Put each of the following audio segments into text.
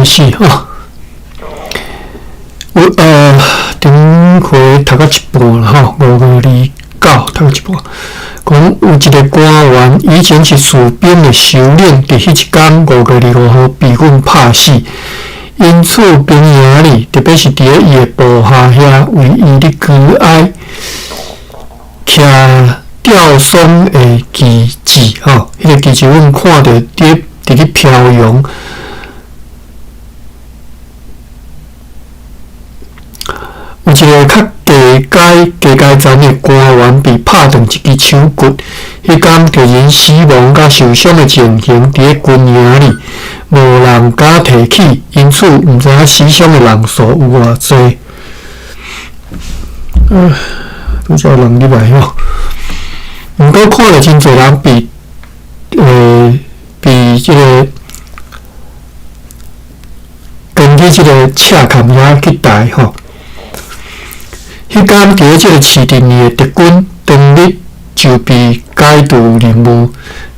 始吼。有頂回讀到一半啦吼，5月29讀到一半，講有一個官員以前是士兵的首領，佇彼一工5月25號被阮拍死，因此兵營裡，特別是佇咧伊的部下遐，為伊咧悲哀，徛吊喪的旗幟吼，彼個旗幟阮看著佇咧飄揚。有一個較低階低階層的官員被拍斷一支手骨，彼工敵人死亡佮受傷的情形，佇咧軍營裡無人敢提起，因此毋知影死傷的人數有偌濟。拄才有人入來吼，毋過看著真濟人被這個根據這個赤崁遐去抬吼。彼工佇咧這個市鎮裡的敵軍，當日就被解除任務，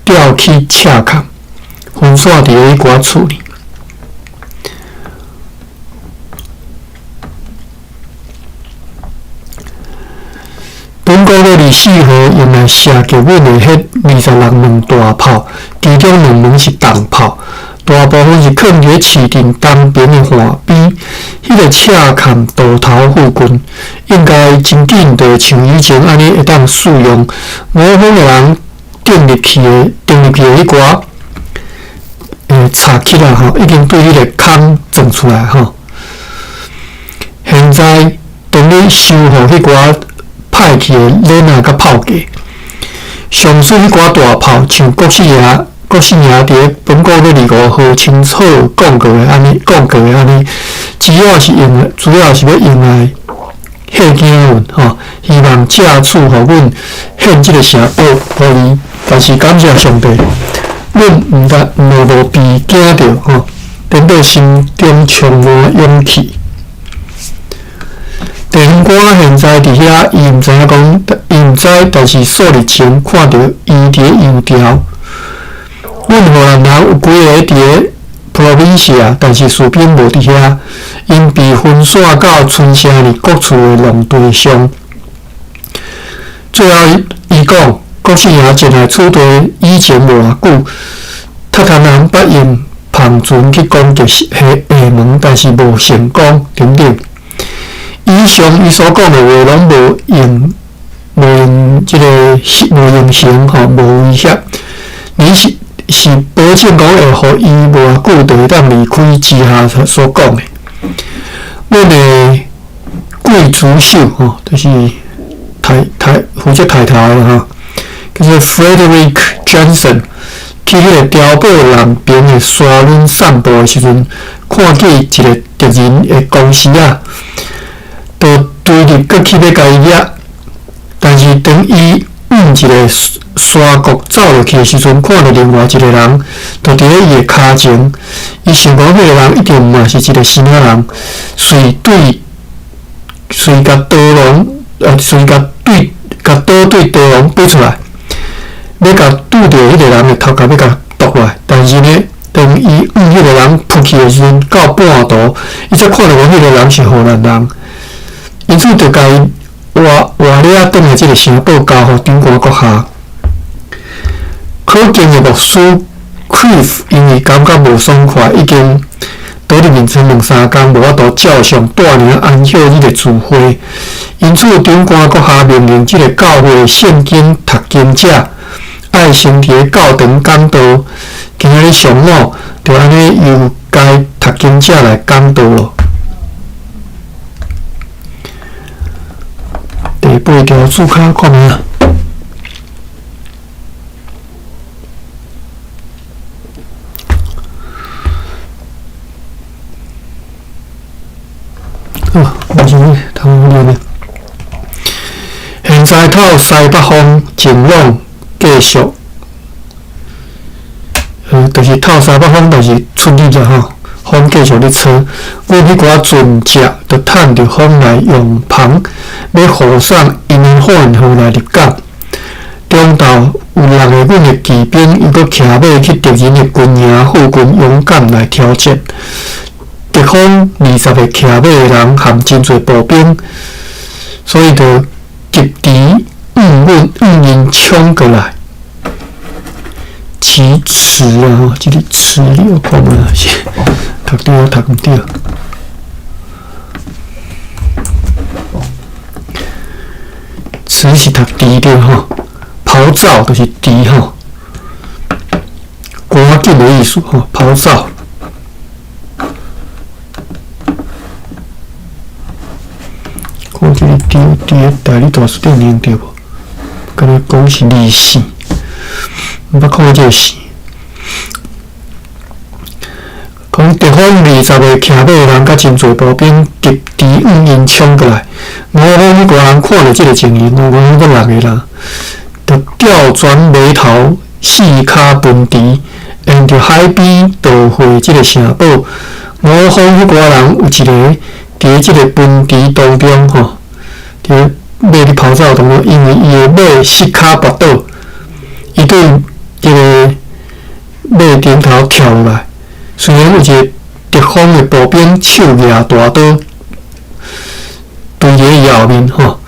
調去赤崁，分散佇咧彼寡厝裡。本五月24號用來射擊阮的彼26門大炮，其中兩門是重炮，大部分是囥佇咧市鎮東邊的岸邊，彼個赤崁渡頭附近，應該真緊就會像以前按呢會當使用。五方的人頂入去的，頂入去的彼寡，插起來吼，已經對彼個空鑽出來吼。現在當咧修復彼寡歹去的鏈仔佮炮架，上水彼寡大炮，像國姓爺。國姓爺佇咧本五月25號清楚講過的按呢，講過的按呢，主要是欲用來嚇驚阮吼，希望藉此予阮獻這個城堡予伊。但是感謝上帝，阮毋但毋會無被驚著吼，顛倒心中充滿勇氣。地方官現在佇遐，伊毋知影講，伊毋知，但是數日前看著伊佇咧遊調。阮荷蘭人有幾个佇咧 Provincia，但是士兵無佇遐，𪜶被分散到村城裡各處的農地上。最後，伊講，國姓爺前來此地以前無偌久，鍥潭人捌用帆船去攻擊下門，但是無成功，等等。以上伊所講的話，攏無用，無用這個無用刑吼，無威脅。你是？是保證講會予伊無偌久就會當離開之下所講的。阮的劊子手吼，就是抬抬負責抬頭的吼，叫做 Frederick Johnson，去彼個碉堡南邊的沙崙散步的時陣，看見一個敵人的公司仔，就追入過去欲共伊掠，但是當伊往一個山谷走落去的時陣，看著另外一個人，就佇咧伊的跤前。伊想講，彼個人一定嘛是一個新仔人，隨對隨共刀龍，隨共對共刀對刀龍拔出來，欲共拄著彼個人的頭殼，欲共剁落來。但是呢，當伊向彼個人撲去的時陣，到半途，伊才看著講彼個人是荷蘭人，因此就共伊活活掠轉來這個城堡，交予長官閣下。可敬的牧師 Cliff 因為感覺無爽快，已經倒入面床兩三工，無法度照常帶領安息日的聚會。因此，長官閣下命令這個教會聖經讀經者愛先佇咧教堂講道。今仔日上午就按呢由該讀經者來講道囉。第八條註腳看覓啊？好，我是通念的。現在透西北風晴朗，繼續，就是透西北風，就是出日啦吼。風繼續咧吹，阮彼寡船隻就趁著風來用帆，欲護送𪜶的貨運來入港。中晝有六个阮的騎兵，猶閣騎馬去敵人的軍營附近，勇敢來挑戰。敵方20個騎馬的人和真濟步兵，所以就疾馳向阮向𪜶衝過來。疾馳啊！吼，這个馳你有看無？是讀對抑讀毋對？馳是讀馳對吼，咆哮就是馳吼，趕緊的意思吼，咆哮。看這个對佇个代理大辭典用著無？敢若講是二線，毋捌看過這個線。講敵方20個騎馬的人，佮真濟步兵疾馳向𪜶衝過來。吳方彼寡人看著這个情形，吳方閣六个人，就調轉馬頭，四跤奔馳，沿著海邊逃回這个城堡。吳方彼寡人有一个佇這个奔馳當中，吼，佇馬咧跑走當中，因為伊的馬失跤跋倒，伊對這个馬頂頭跳落來。雖然有一个敵方的步兵手舉大刀，對佇伊後面吼，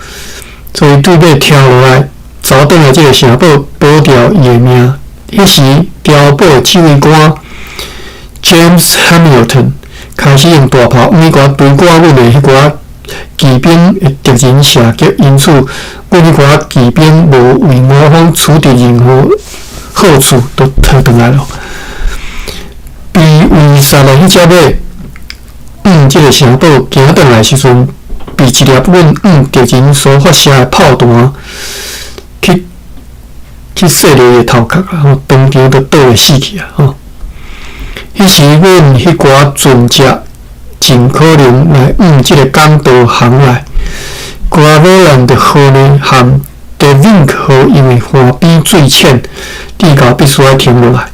所以對馬跳落來，走轉來這个城堡，保掉伊的命。彼時，碉堡的指揮官 James Hamilton 開始用大炮向彼寡追趕阮的彼寡騎兵的敵人射擊，因此，阮彼寡騎兵無為吳方取得任何好處，就退轉來囉。被圍殺的彼隻馬，向這个城堡行轉來時陣，被一粒阮向敵人所發射的炮彈去去射著伊的頭殼啊！吼，當場就倒來死去啊！吼，彼時阮彼寡船隻盡可能來向這个港道航來。Graveland 號呢，和 De Vink 號因為岸邊水淺，至到必須愛停落來。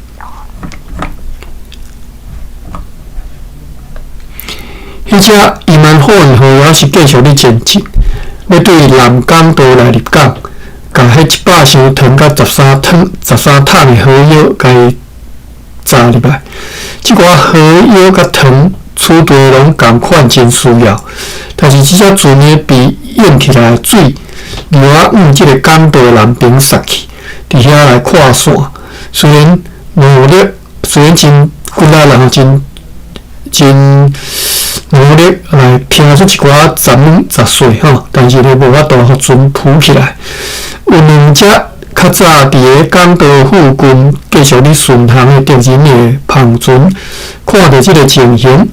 彼隻伊曼霍恩號猶是繼續咧前進，欲對南港道來入港，共彼100箱糖佮13桶13桶的火藥共伊載入來。這寡火藥佮糖，此地攏仝款真需要，但是這隻船呢，被湧起來的水，流啊向這个港道南邊殺去，佇遐來擴散。雖然努力，雖然真骨力，然後真真努力來拼出一寡雜物雜碎吼，但是呢，無法度予船浮起來。有兩隻較早佇个港道附近繼續咧巡航的敵人的帆船，看著這个情形，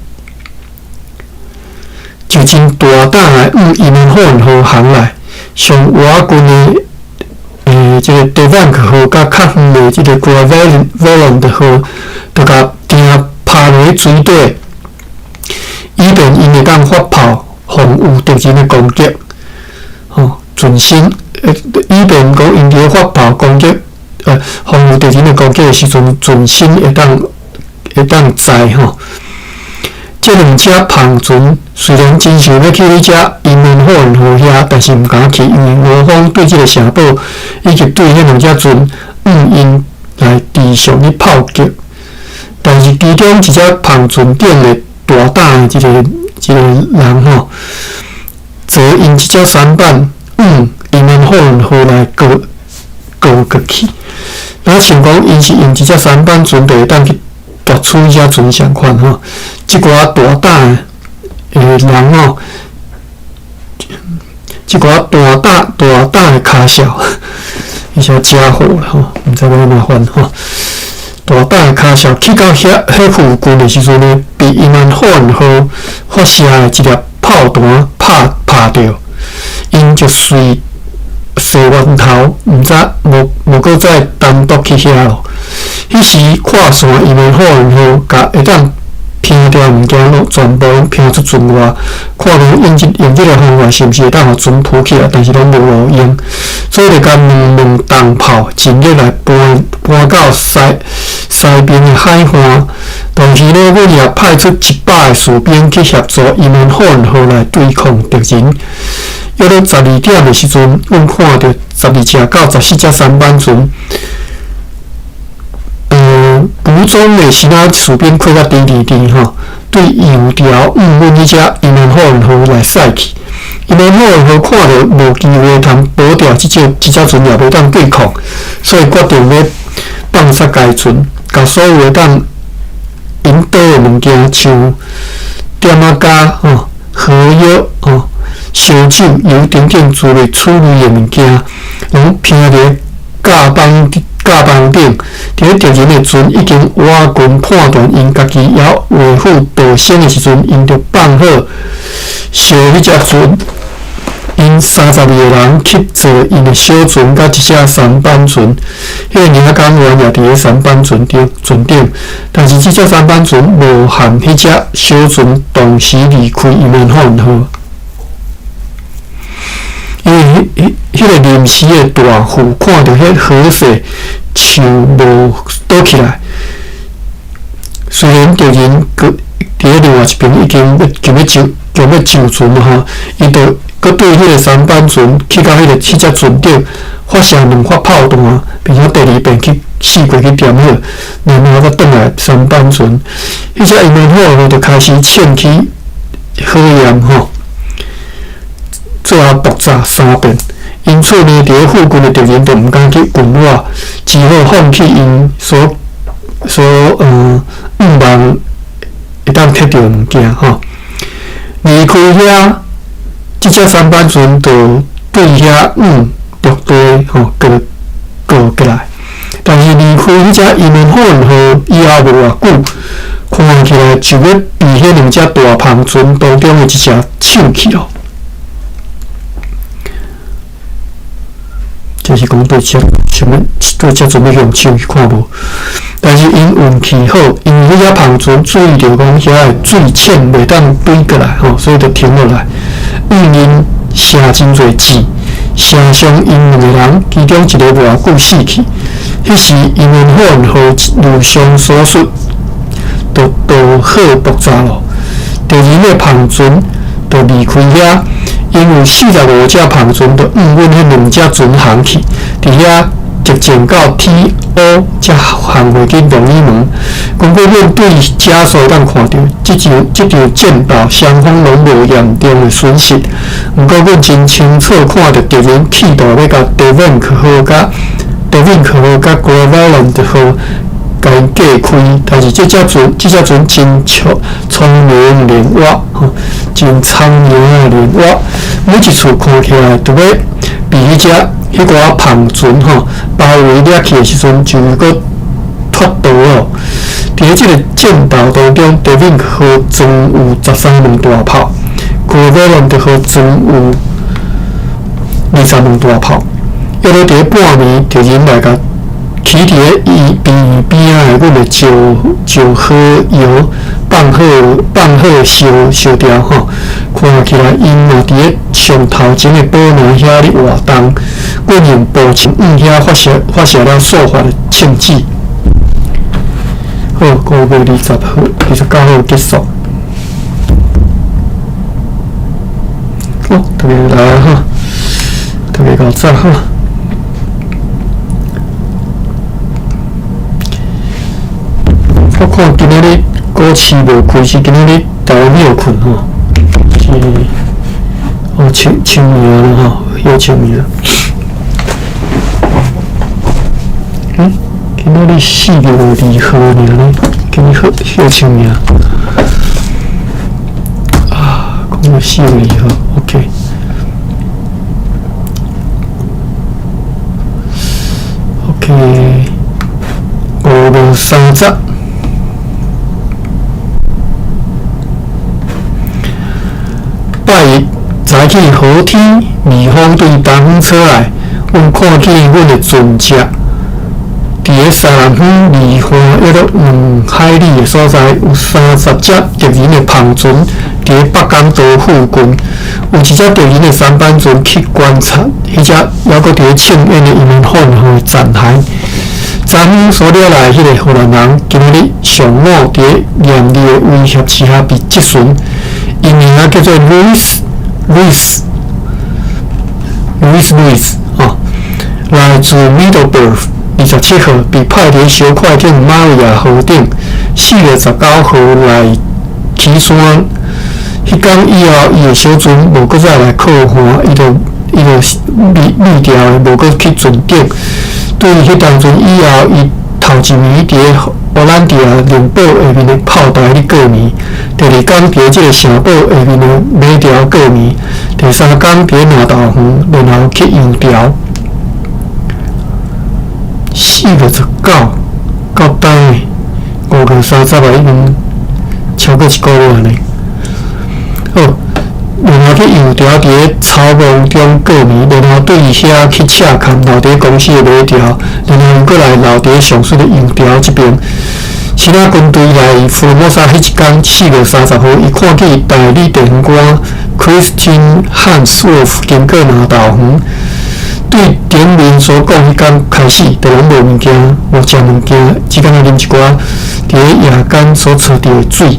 就真大膽來向伊曼霍恩號航來，上倚近的這个德萬克號佮較遠的這个 Graveland 號，就共碇拋落去水底，以便𪜶會當發炮防禦敵人的攻擊。吼，船身，以便講𪜶佇發炮攻擊，防禦敵人的攻擊的時陣，船身會當載吼。這兩隻帆船雖然真想欲去彼隻伊曼霍恩號遐，但是毋敢去，因為吳方對這个城堡以及對彼兩隻船向𪜶來持續咧炮擊。但是其中一隻帆船頂的大膽的這個人吼，坐𪜶這隻舢板向伊曼霍恩號來過過過去。若像講𪜶是用這隻舢板船，就會當去奪取這隻船仝款吼。這寡大膽的人吼，這寡大膽大膽的跤數，伊寫家伙啦吼，毋知欲按怎翻吼。大膽的跤數去到遐彼附近的時陣呢，被伊曼霍恩號發射的一粒炮彈拍拍著，𪜶就隨踅源頭，毋知無無閣再單獨去遐咯。彼時看線伊曼霍恩號，共會當拼掉物件攏全部攏拼出船外，看講用這个方法是毋是會當予船浮起來，但是攏無路用，所以就共兩門重炮盡力來搬搬到西西邊的海岸。同時呢，阮也派出100個士兵去協助伊曼霍恩號來對抗敵人。約咧12點的時陣，阮看著12隻到14隻舢板船，武裝的其他士兵看甲甜甜甜吼，對油條向阮彼隻移民霍雲號來駛去。移民霍雲號看著無機會通保掉這隻船，也袂當對抗，所以決定欲放殺該船，共所有會當引導的物件，像點仔膠、吼、火藥、吼、燒酒、油等等之類處理的物件，攏披佇甲板頂。佇咧敵人的船已經倚近判斷𪜶家己猶未赴逃生的時陣，𪜶就放火燒彼隻船。𪜶32個人去坐𪜶的小船佮一隻舢板船，彼個領港員也佇咧舢板船頂船頂，但是這隻舢板船無和彼隻小船同時離開伊們霍雲號，因為彼個臨時的大副看著彼河勢樹無倒起來，雖然敵人閣佇咧另外一邊已經欲強欲上強欲上船了吼，伊就閣對彼個舢板船去到彼隻船頂發射兩發炮彈，並且第二遍去試過去點火，然後閣轉來舢板船，彼隻伊們霍雲號就開始衝起火焰吼，最後爆炸三遍。因此呢，佇咧附近的敵人就毋敢去近倚，只好放棄𪜶所向望會當摕著的物件吼。離開遐，這隻舢板船就對遐向陸地吼過過過來。但是離開彼隻伊們霍雲號以後無偌久，看起來就欲被彼兩隻大帆船當中的一隻搶去囉。這是講對這啥物對這船欲予搶去看無？但是𪜶運氣好，因為彼隻帆船注意著講遐的水淺袂當對過來吼，所以就停落來。向𪜶射真濟箭，射傷𪜶兩個人，其中一個無偌久死去。彼時伊們霍雲號如上所述，就導火爆炸囉。敵人的帆船就離開遐，𪜶有45隻帆船，就向阮彼兩隻船航去。佇遐直戰到天烏，才航回去龍耳門。根據阮對遮所當看著，這場戰鬥雙方攏無嚴重的損失。毋過，阮真清楚看著敵人企圖欲共 Devinck 號佮 Devinck 號佮 Graveland 號共𪜶隔開，但是這隻船真聰明靈活，吼，真聰明仔靈活。每一次看起來，就欲被彼寡帆船吼包圍掠去的時陣，就閣脫逃囉。佇咧這個戰鬥當中，Devinck 號裝有13門大炮，Graveland 號裝有20門大炮。約佇咧半暝，敵人來共起佇咧伊邊邊仔的阮的石石火窯放火燒燒掉吼，看起來𪜶嘛佇咧上頭前的堡壘遐咧活動，阮用步槍向遐發射了數發的槍子。好，5月20號、29號結束。好，大家來啊哈，大家較早哈。我看今仔日股市無開，是今仔日台灣歇睏吼，是哦清清明了吼，歇清明。今仔日4月2號爾呢，今日歇清明。啊，講到4月2號，OK。OK，5月30。拜一早起好天，微風對東方吹來，阮看見阮的船隻佇咧西南方離岸約莫2海里的所在，有30隻敵人的帆船佇咧北港島附近，有一隻敵人的舢板船去觀察彼隻猶閣佇咧衝煙的伊們霍雲號的殘骸。昨昏所掠來彼個荷蘭人，今仔日上午佇咧嚴厲的威脅之下被質詢。伊名叫做 Louis Louis Louis Louis 吼，來自 Middelburg，27號，被派佇小快艇瑪利亞號頂，4月19號來起山。彼工以後，伊的小船無閣再來靠岸，伊就滅滅掉，無閣去船頂。對彼當陣以後，伊頭一暝佇咧荷蘭迪亞靈堡下面的炮台咧過暝，第二工佇這个城堡下面的馬槽過暝，第三工佇咧南投園，然後去洋潮。4月19到今5月30啊，已經超過一個月呢。好，然後去洋潮佇咧草木中過暝，然後對遐去赤崁留佇咧公司的馬槽，然後又閣來留佇咧上述的洋潮這邊。其他軍隊來福爾摩沙彼一工4月30號，伊看見代理地方官 Christian Hans Wolf 經過南投園，對頂面所講彼工開始，就攏無物件，無食物件，只敢若啉一寡佇咧夜間所揣著的水。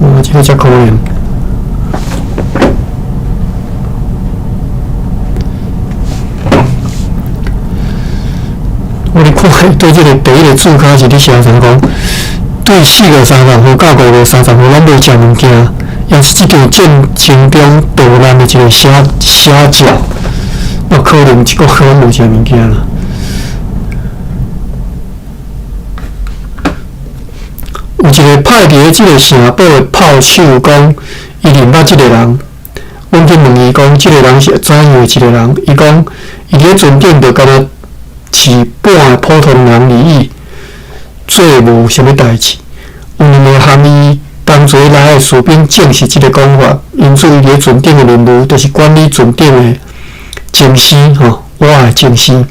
哇，這個真可憐。我咧看，對這個第一個注腳是咧寫啥講？對4月30號到5月30號，攏無食物件，也是這場戰爭中逃難的一個寫寫照。我可能一個月攏無食物件啦。有一個派佇咧這個城堡的炮手講，伊認捌這個人。阮去問伊講，這個人是怎樣的一個人？伊講，伊佇咧船頂就敢若是半個普通人而已，做無啥物代誌。有兩个含伊同齊來的士兵證實這個講法，因此伊佇咧船頂的任務就是管理船頂的鐘師吼，我的鐘師。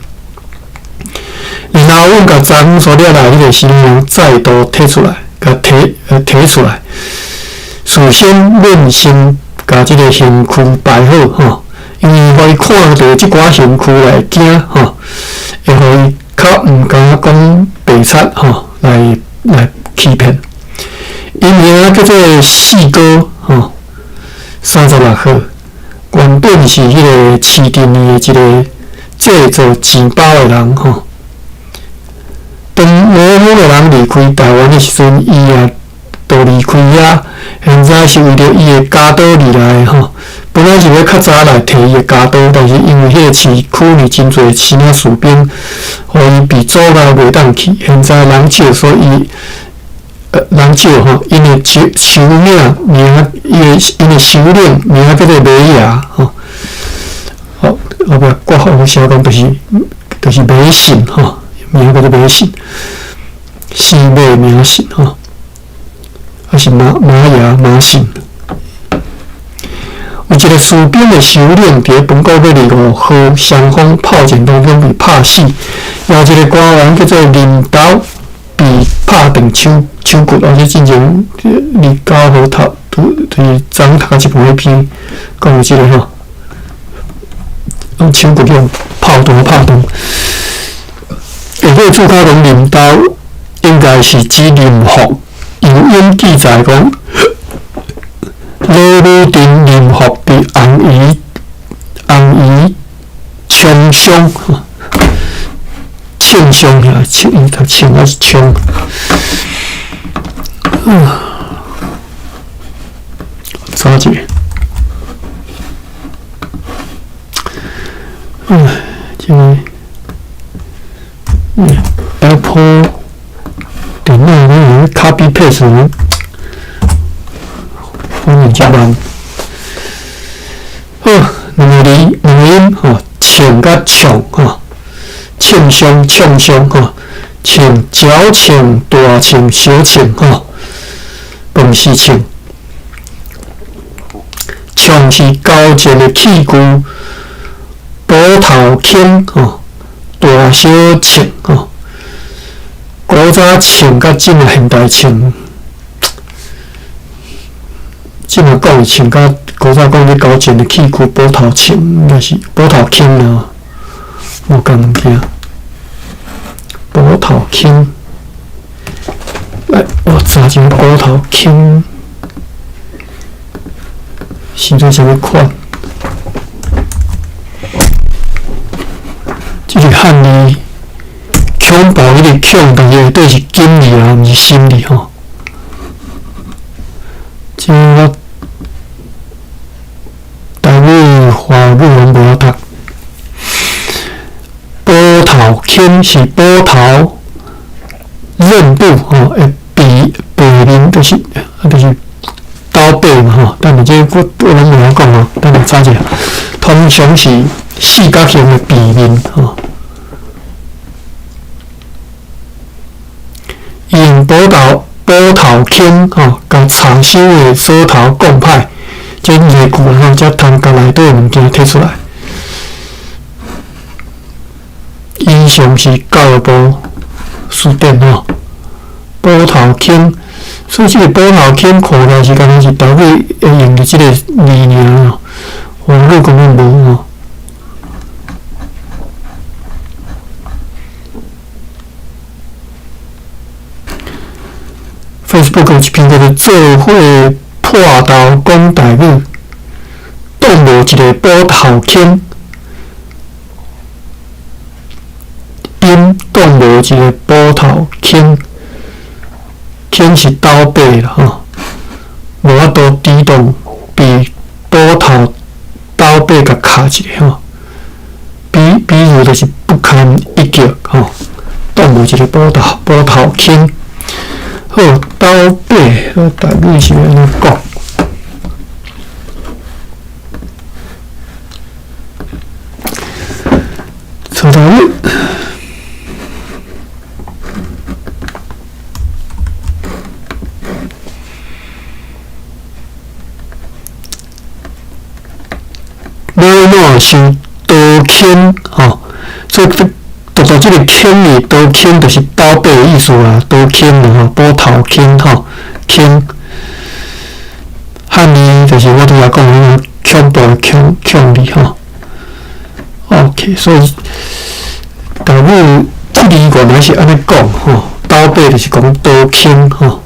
然後阮共昨昏所掠來彼個新娘再度提出來，共提提出來。事先，阮先共這个刑具擺好吼，因為予伊看著這寡刑具來驚吼，會予伊較毋敢講白賊吼，來來欺騙。伊名叫做四哥吼，36號，原本是彼个市鎮裡的一个製作錢包的人吼。當模糊的人離開台灣的時陣，伊也就離開遐。現在是為著伊的鉸刀而來的吼。本來是欲較早來提伊的鉸刀，但是因為彼个市區裡真濟新仔士兵，予伊被阻礙袂當去。現在人少，所以人少吼，𪜶的首首領名，伊的𪜶的首領名叫做馬爺吼。好，後壁括號寫講就是迷信吼，名叫做迷信，四馬名信吼，還是馬馬爺馬信。有一个士兵的首領佇咧本國25號雙方炮戰當中被拍死，也有一个官員叫做林道被拍斷手手骨，而且進前29號讀，就是昨昏讀到這部彼篇講有這个吼，用手骨用炮彈拍斷。下底注腳講林道應該是指林福，有影記載講。老武鎮林福伫紅衣紅衣槍傷，槍傷遐，槍伊讀槍還是槍？啊，查一下。唉，這个，Apple 電腦攏用 copy paste。反應真慢。好，兩个字，兩个音吼，銃佮銃吼，銃傷、銃傷吼，銃、腳銃、大銃、小銃吼，飯匙銃。銃是交戰的器具，斧頭銎吼，大小銃吼，古早銃佮這馬現代銃。這馬講的銃佮古早講咧交戰的器具，斧頭銃應該是斧頭銎啦，無仝物件。斧頭銎，來，我查一下斧頭銎是做啥物款？這個漢字恐怖，彼個恐，但是下底是金字啊，毋是心字吼。這我台語、華語攏無法讀。斧頭銎是斧頭刃部吼，的背背面，就是啊，就是刀背嘛吼。等下這我我攏無曉講吼，等下查一下。通常是四角形的背面吼。用斧頭斧頭銎吼，共插手的鎖頭講歹，這例句吼，才通共內底物件提出來。以上是教育部辭典吼，斧頭銎，所以這個斧頭銎看來是敢若是台語會用的這個字爾吼，華語根本無吼。Facebook 有一篇叫做《做伙破頭講台語》，擋無一個斧頭銎，音擋無一個斧頭銎，銎是刀背啦吼，無法度抵擋被斧頭刀背共敲一下吼。比比如就是不堪一擊吼，擋無一個斧頭斧頭銎。好，刀背，我台語是欲按怎講？找台語。欲按怎受刀銎吼，所以讀到這個銎的刀銎，就是刀背的意思啦，刀銎啦吼，斧頭銎吼，銎。漢字就是我拄才講的那個恐怖的恐恐字吼。OK，所以台語這字原來是按呢講吼，刀背就是講刀銎吼。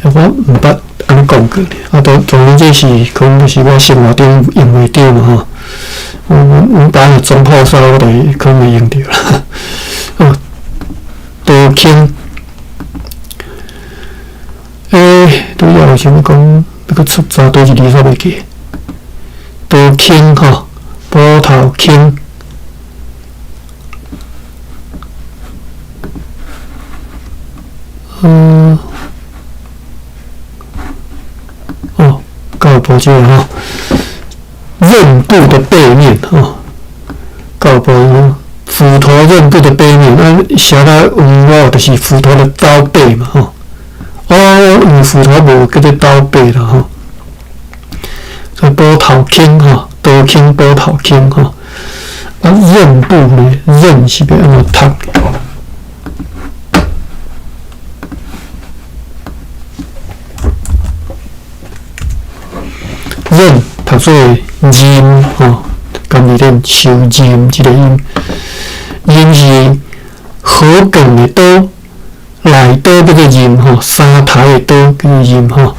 我毋捌按呢講過，啊，當當然這是可能就是我生活中用袂著嘛吼。阮阮爸若總鋪煞，我就可能會用著啦。哦，刀銎。欸，拄才有想欲講，欲閣出查佗一字煞袂記。刀銎吼，斧頭銎。嗯。哦，教育部這個吼。刃部的背面吼，教育部斧頭刃部的背面，啊，寫甲有我就是斧頭的刀背嘛吼。哦，因為斧頭無叫做刀背啦吼。所以斧頭銎吼，刀銎斧頭銎吼。啊，刃部呢？刃是欲按怎讀？刃讀做刃吼，敢伫咧收刃這個音，刃是禾稈的刀，內刀叫做刃吼，三台的刀叫做刃吼。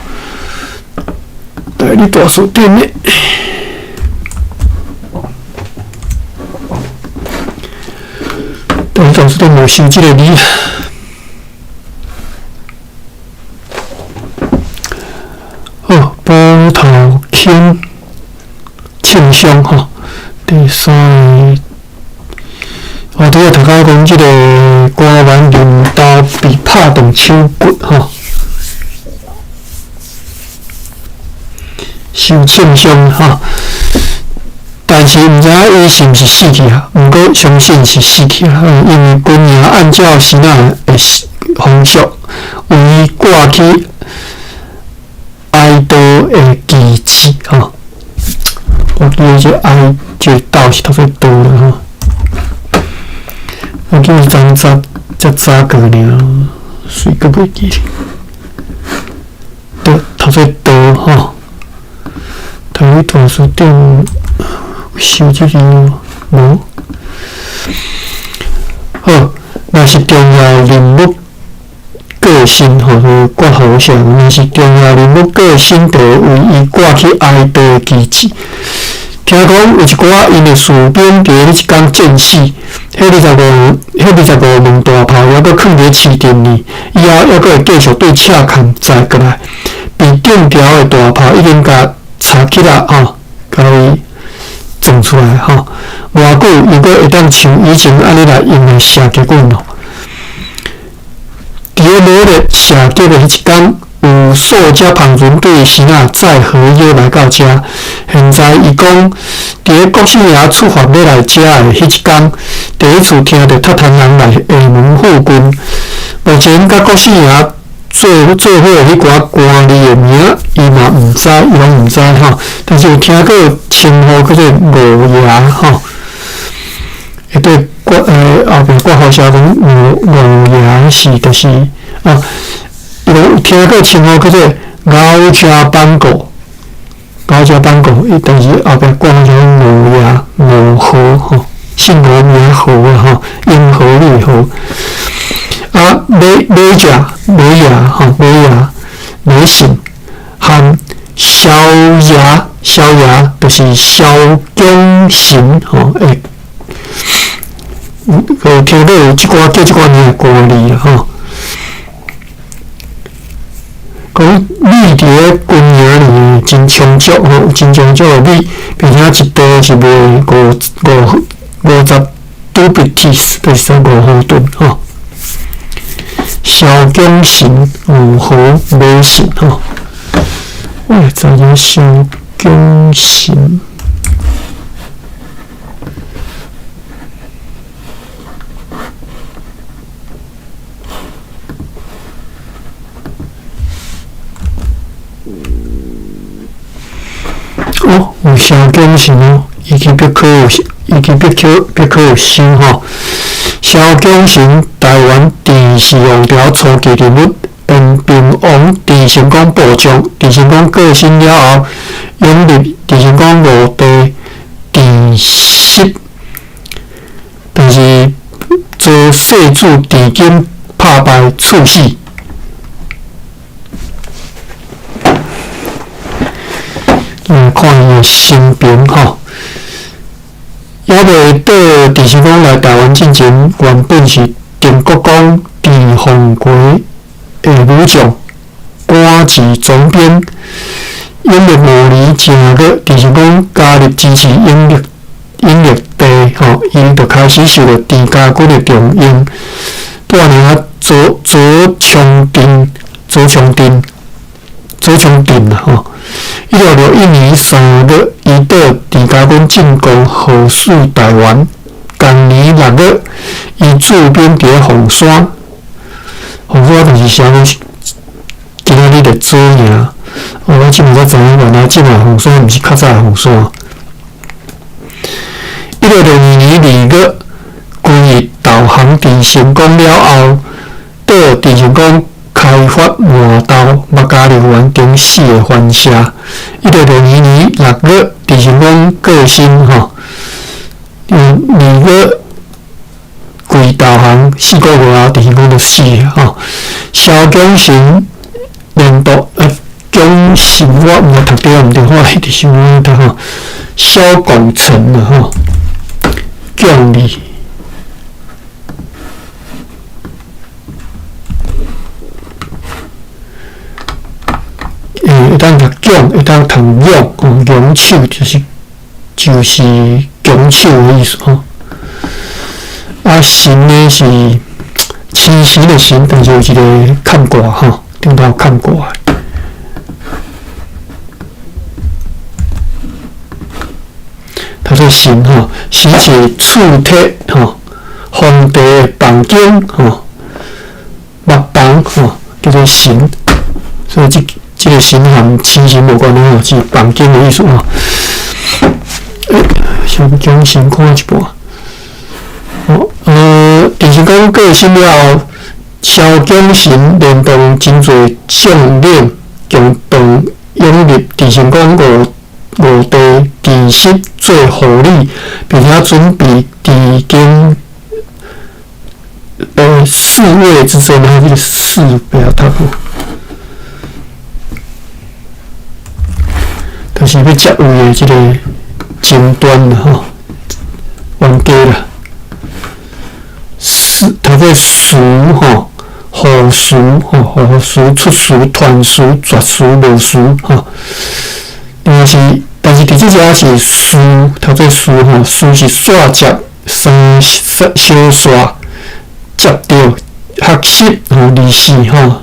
台語大辭典的，台語大辭典無收這個字。好，斧頭銎。凊傷吼，第三个，我拄仔讀到講這個官員用刀被拍斷手骨吼，受凊傷吼，但是毋知影伊是毋是死去啊？毋過相信是死去啊，因為軍營按照時仔的風俗，為伊掛起哀悼的旗幟吼。我記得這哀這個悼是讀做悼啦吼，我記得昨早才早過爾，隨閣袂記咧。對，讀做悼吼。台語大辭典有收這個無？好，若是重要人物過身吼，就掛和尚；若是重要人物過身，就會為伊掛起哀悼的旗幟。聽講有一寡𪜶的士兵佇咧一工戰死，彼25、彼25門大炮犹阁囥佇市镇里，以后犹阁会继续对赤崁载过来。被中条的大炮已经共插起来吼，共伊撞出来吼。偌久犹阁会当像以前按呢来用来射击阮咯？伫咧猛烈射击的彼一工，有数只帆船对时仔载合约来到遮。现在伊讲，伫咧国姓爷出发欲来遮的彼一工，第一次听著塔唐人来厦门附近。目前佮国姓爷做伙的彼寡官吏的名，伊嘛毋知，伊拢毋知吼。但是有听过称呼叫做五爷吼。会对挂后壁挂号写讲五爷是就是啊，伊讲有听过称呼叫做敖家班狗，敖家班狗，伊但是后壁挂号写讲五爷五何吼，姓吴名何啊吼，英和绿何。啊，马马家马爷吼，马爷马姓含萧爷，萧爷就是萧景神吼，会。有听过有这寡叫这寡名的官吏啦吼。讲米伫咧军营里面真充足吼，真充足的米，并且一袋是卖50 dubitis，就是说5毫吨吼。萧景神五毫马姓吼，我会知影萧景神。哦，有萧景神哦，伊去别科有，伊去别科别科有收吼。萧景神，台湾郑氏王朝初期人物，延平王郑成功部将，郑成功过身了后，拥立郑成功五弟郑袭，但是遭世子郑经拍败处死。看伊的生平吼，犹未到郑成功来台湾之前，原本是定国公郑凤国的武将，官至总兵。永乐五年正月，郑成功加入支持永乐帝吼，𪜶就开始受到郑家军的重用，带领左左昌镇、左昌镇、左昌镇啦吼。1661年3月，伊到郑家军进攻荷属台湾。同年6月，伊驻兵伫咧凤山。凤山就是啥物？今仔日的左营。哦，我这摆才知影，原来这摆凤山毋是较早的凤山。1662年2月，军役投降郑成功了后，到郑成功开发麻豆、麦加利完成四个反射。1662年6月，郑成功过身吼，2月跪投降，4个月后，郑成功就死吼。萧景神连读景神我毋知读对毋对，我一直想讲读吼。萧广成啦吼，将领。会当读强，会当读勇，吼，勇手就是强手的意思吼。啊，神呢是亲神的神，但是有一个坎挂吼，顶头有坎挂。他说神吼，神是刺铁吼，皇帝的房间吼，木房吼，叫做神，所以这个神和亲神无关系吼，是房间的意思吼。先将神看一半。哦，郑成功过身了后，萧景神连同真济将领共同拥立郑成功五弟郑袭做护理，并且准备郑经四位之争，这个四不要读吼。就是欲接位的这个争端啦吼，冤家啦。做詞吼，護詞吼，護詞、出詞、傳詞、絕詞、無詞吼。另外是，但是佇這遮是詞，讀做詞吼，詞是線接三小線接著學習吼，二四吼。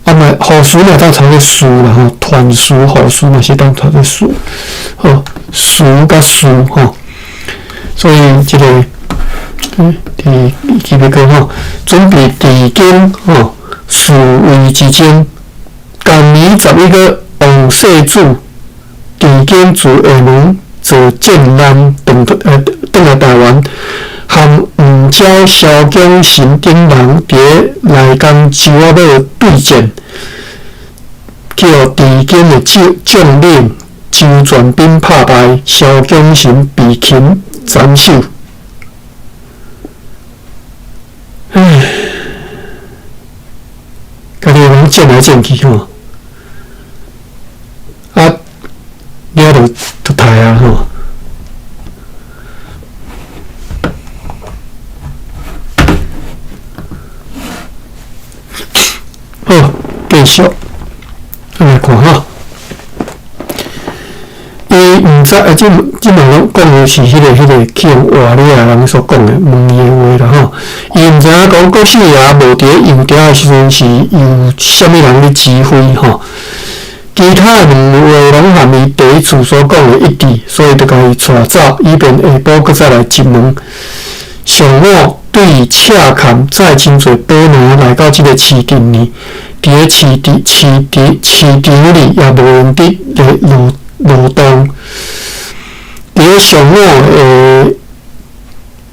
啊嘛，護詞嘛當讀做詞啦吼，傳詞、護詞嘛是當讀做詞，吼，詞佮詞吼。所以這个，佇記袂過吼，準備佇京吼，侍衛之爭。同年11月，王世子佇京自厦門坐戰艦轉來台灣，和吳昭、蕭璟神等人佇內江洲仔尾對戰，去予佇京的將領周全斌拍敗，蕭璟神被擒斬首。唉，家己攏戰來戰去吼，啊，了就刣啊吼。好，繼續，來看吼。伊毋知啊，這嘛攏講的是彼个去予活了的人所講的問伊的話啦吼。伊毋知影講郭四爺無佇咧油條的時陣是由啥物人咧指揮吼。其他的兩話攏和伊第一次所講的一致，所以就共伊帶走，以便下晡閣再來質問。上午對赤崁載真濟寶奴來到這个市鎮呢，佇咧市場裡也無閒佇咧勞動。佇咧上午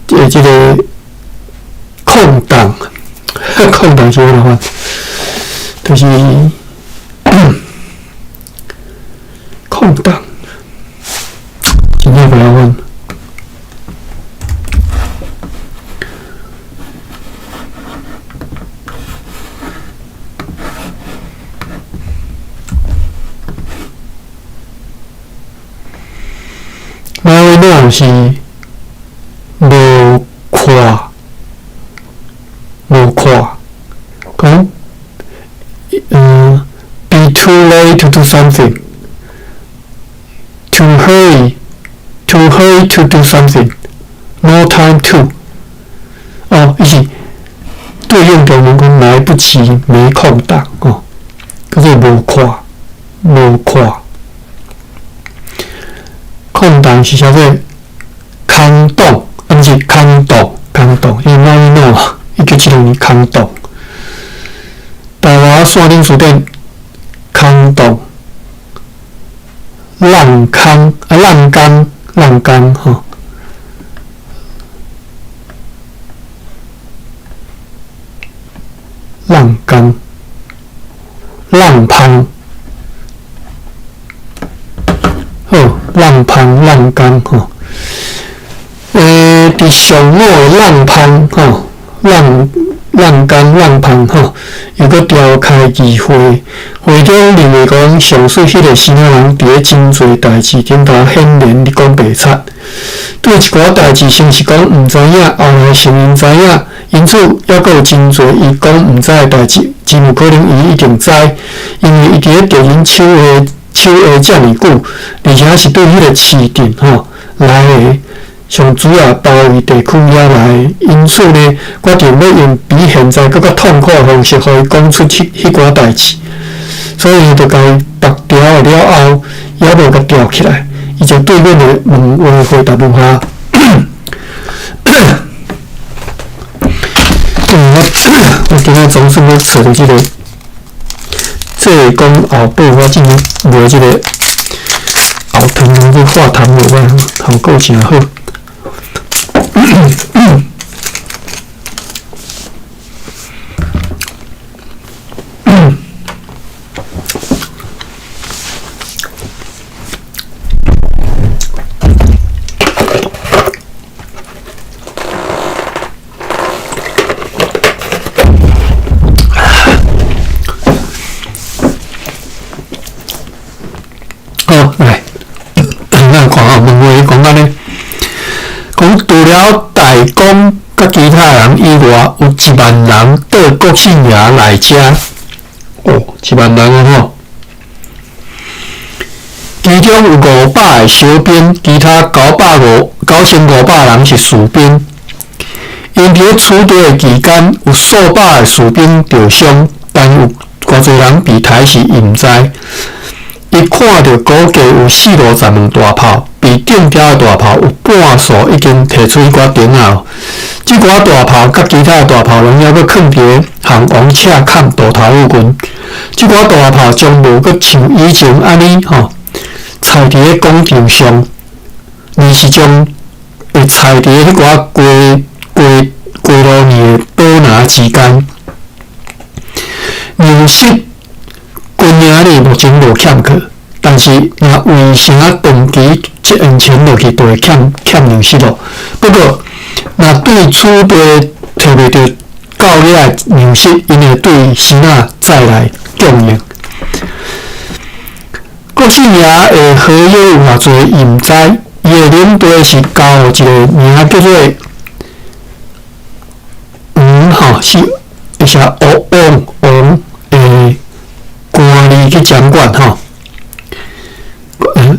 的這个空檔，空檔是按怎款？就是空檔，真正袂曉阮。馬尾腦是無看，無看，講，be too late to do something, to hurry, to hurry to do something, no time to。哦，伊是對應中文講來不及，沒空檔哦，叫做無看，無看。空檔是啥物？空洞，啊，毋是空洞，空洞，伊哪里弄？1976年空洞。台湾线顶书店空洞，浪空啊，浪工，浪工吼。浪工，浪芳。好，浪芳浪工吼。佇上午的浪芳吼，浪工浪芳吼，又閣召開議會，會長認為講上述彼個生仔人佇咧真濟代誌頂頭顯然咧講白賊，對一寡代誌先是講毋知影，後來承認知影，因此猶閣有真濟伊講毋知的代誌，真有可能伊一定知，因為伊佇咧敵人手下遮爾久，而且是對彼個市鎮吼來的上主要包圍地區遐來的，因此呢，決定欲用比現在閣較痛苦的方式，予伊講出彼寡代誌，所以就共伊縛牢了後，猶無共吊起來，伊就對阮的問話回答如下。我今仔總算欲揣著這个濟公後寶，我進前賣這个喉糖，去化痰袂歹，效果誠好。好，來，咱看吼，問話講按呢，講除了大公佮其他人外，有1萬人到國姓爺來遮，哦，1萬人啊吼！其中有500個小兵，其他9500人是士兵。𪜶佇咧此地的期間，有數百个士兵著傷，但有偌濟人被刣死，伊毋知。伊看著估計有四五十門大炮，被釘掉的大炮有半數已經提出彼寡釘仔。這寡大炮佮其他的大炮攏猶閣囥佇咧項王赤崁渡頭附近。這寡大炮將無閣像以前按呢吼，踩佇咧廣場上，而是將會踩佇咧彼寡街路面的寶林之間。糧食軍營裡目前無欠缺，但是若為啥長期這樣潛落去，就會欠糧食咯。不過，若對此地提袂著夠額的糧食，𪜶會對支那再來供應。國姓爺的好友有偌濟，伊毋知。伊的領地是交予一个名叫做黃吼，是會寫王王的官吏去掌管吼。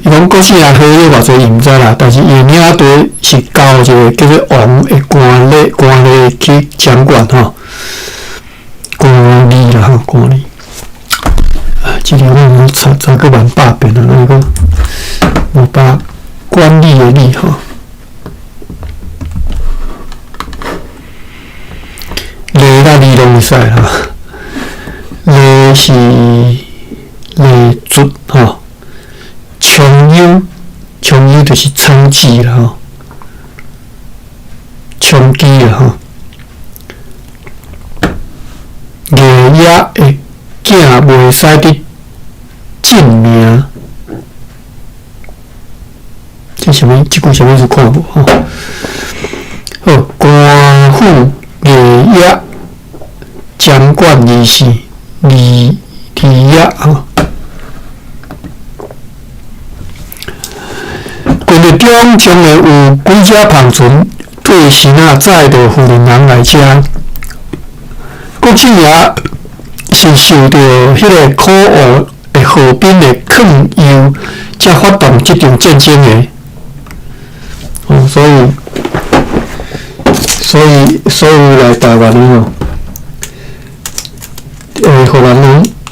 伊講國姓爺好友偌濟，伊毋知啦，但是伊的領地是交予一个叫做王的官吏去掌管吼。官吏啦吼，官吏。啊，這个我查查閣萬百遍啊，那個無把管理的理吼。吏甲理攏會使吼，吏是吏卒吼，倡優，倡優就是娼妓啦吼，娼妓啦吼，藝野的囝袂使佇證明，這啥物？這句啥物意思看無吼？好，官府藝野掌管二是二野吼。軍隊中將會有幾隻帆船對支那載著荷蘭人來遮。國姓爺是受著彼个可惡的河濱的勸誘，才發動這場戰爭的。哦，所以所有來台灣的吼，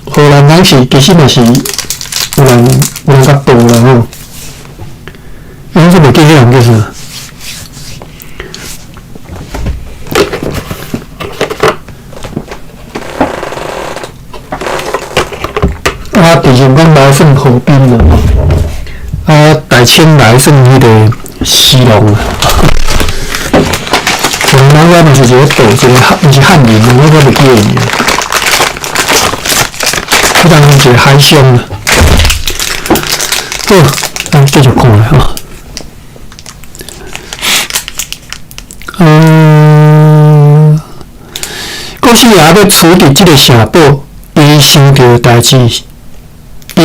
荷蘭人是其實嘛是有人共報啦吼。伊講說袂記彼人叫啥？啊，其實阮來算河濱啦吼，啊，大清來算彼个西隆啦。荷蘭我嘛是一个岛，一个漢，毋是漢人，我閣袂記得伊。彼當陣一个海商啦。好，咱繼續看來吼。國姓爺欲取佇這个城堡，伊想著代誌，伊